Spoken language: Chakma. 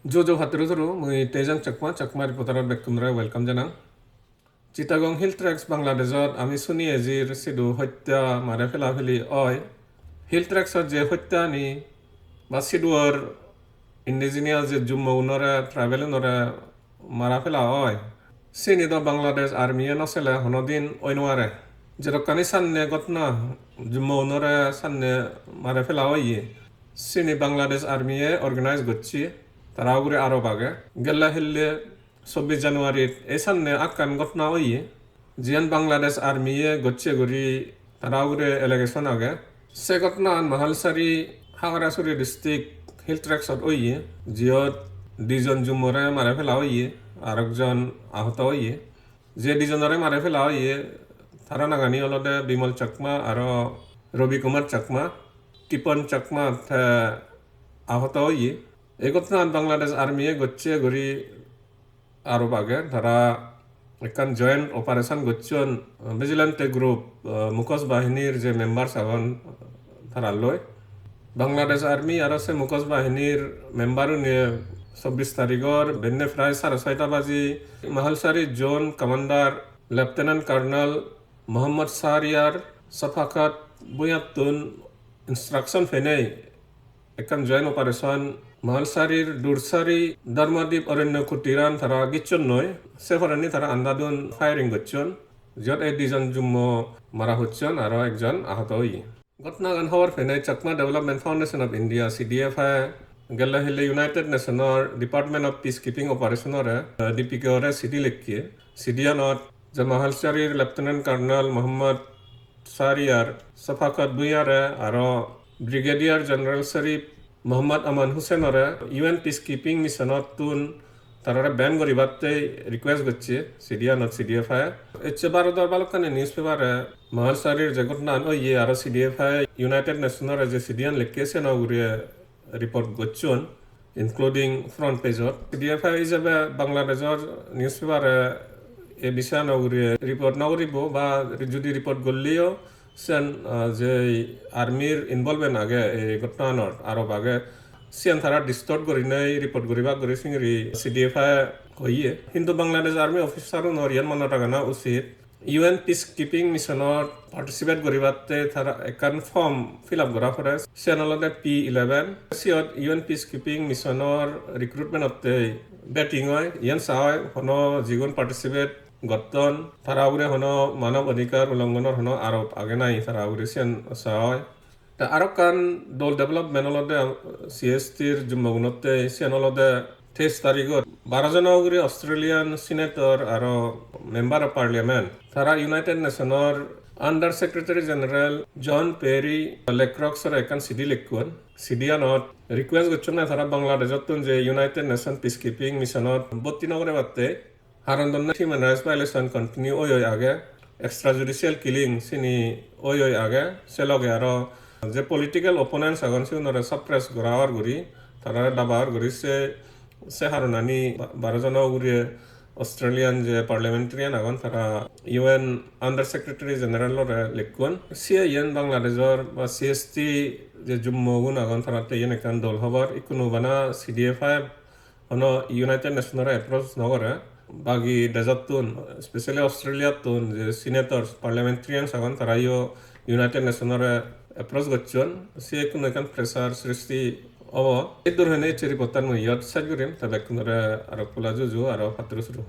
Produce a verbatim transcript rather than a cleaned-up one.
Jojo patturu turu, mui Tejang Chakma, Chakma Reporter-ot bekkunore welcome janang. Chittagong Hill Tracts Bangladeshot ami suni ejir sidu hotta mare pela peli oi. Hill Tracts-ot je hotta ani ba siduor indigenous je Jummo unore, tribal unore mara pela oi, sini do Bangladesh Army-e no sele hono din oi no pare. Jedokkani sanne ghotna Jummo unore sanne mare pela oye, sini Bangladesh Army-e organize gocche, tara ugure arop age. Gelle hille chobbish January-t ei sanne ekkan ghotna oye, jiyan Bangladesh Army-e gocche guri tara ugure allegation age. Se ghotnan Mahalsari, Khagrasuri district, Hill Tracts-ot oye, jiyot dijon Jummore mare pela oye, arokjon ahoto oye. Je dijonore mare pela oye, tara nangani olode Bimal Chakma aro Ravi Kumar Chakma, Tipon Chakma te ahoto oye. Ei ghotnan Bangladesh Army-e gocche guri arop age. Tara ekkan joint operation gocchon, uh, vigilante group, uh, Mukhoj Bahinir je members agon, uh, taralloi. Bangladesh Army aro se Mukhoj Bahinir member une chobbish tarigor benne prai sare soita baji Mahalsari Zone Commander Lieutenant Colonel Mohammad Sahriyar Safakat Bhuiyattun instruction penei ekkan joint operation Mahalsarir Dursari Dharmadip Oronno Kutiran tara gicchonnoi, se poreni tara andadun firing gocchon, jiyot ei dijon Jummo mara pocchon aro ekjon ahoto oye. Ghotnagan hobor penei Chakma Development Foundation of India, C D F I, gelle hille United Nation-or Department of Peacekeeping Operation-ore, eh, D P K-ore sidi lekke. Sidiyanot je Mahalsarir Lieutenant Colonel Mohammad Sahriyar Safakat Bhuiyare aro Brigadier General Sharif Mohammad Aman Hussainore U N peacekeeping mission-ottun tarare ban guribatte request gocche sidiyanot C D F I. Ecche Bharodor balokkani newspaper-e Mahalsarir je ghotnan oye aro C D F I United Nation-ore je sidiyan lekke siyan ugure report gocchon, including front page-ot. C D F I ijebe Bangladeshor newspaper-e ei bisayano ugure report no guribo ba judi report golleyo siyan, ah, je army-r involvement age ei ghotnanot arop age, siyan tara distort gurinei report guribak guri singiri C D F I hoye. Hintu Bangladesh Army officer-unor iyan monot ragana usit, U N peacekeeping mission-ot participate guribatte tara ekkan form fill up gora pore, siyan olode P eleven. Siyot U N peacekeeping mission-or recruitment-otte vetting oi, iyan sa oi hono jigun participate gotton, tara ugure hono manob adhikar ulonghonor hono arop age nahi tara ugure siyan sa oi. Te arokkan dol development olode C S T-r Jummo gunotte, siyan olode teis tarigot baro jono ugure Australian senator aro member of parliament tara United Nation-or Under Secretary General John Perry Lecrox-ore ekkan sidi lekkon. Sidiyanot request gocchonne tara Bangladesh-ottun je United Nation peacekeeping mission-ot bhotti no guribatte. Haron donne human rights violation continue oi oi age, extrajudicial killing sini oi oi age, se loge aro je political opponents agon sigunore suppress gora or guri, tarare daba or guri se, se haronani ba-, baro jono ugure Australian je parliamentarian agon tara U N Under Secretary General-ore lekkon. Siye iyen Bangladeshor ba C S T je Jummo gun agon taratte iyen ekkan dol hobor. Ikkunu bana C D F I hono United Nation-ore approach no gore. Bagi dejottun, especially Australia-ttun je senators, parliamentarians agon, tarayo United Nation-ore approach gocchon. Se ekkan ekkan pressure srishti obo. Iddur hoine ecche report-tan mui iyot sej gurim, te bekkunore aro pola juju aro patturu suru.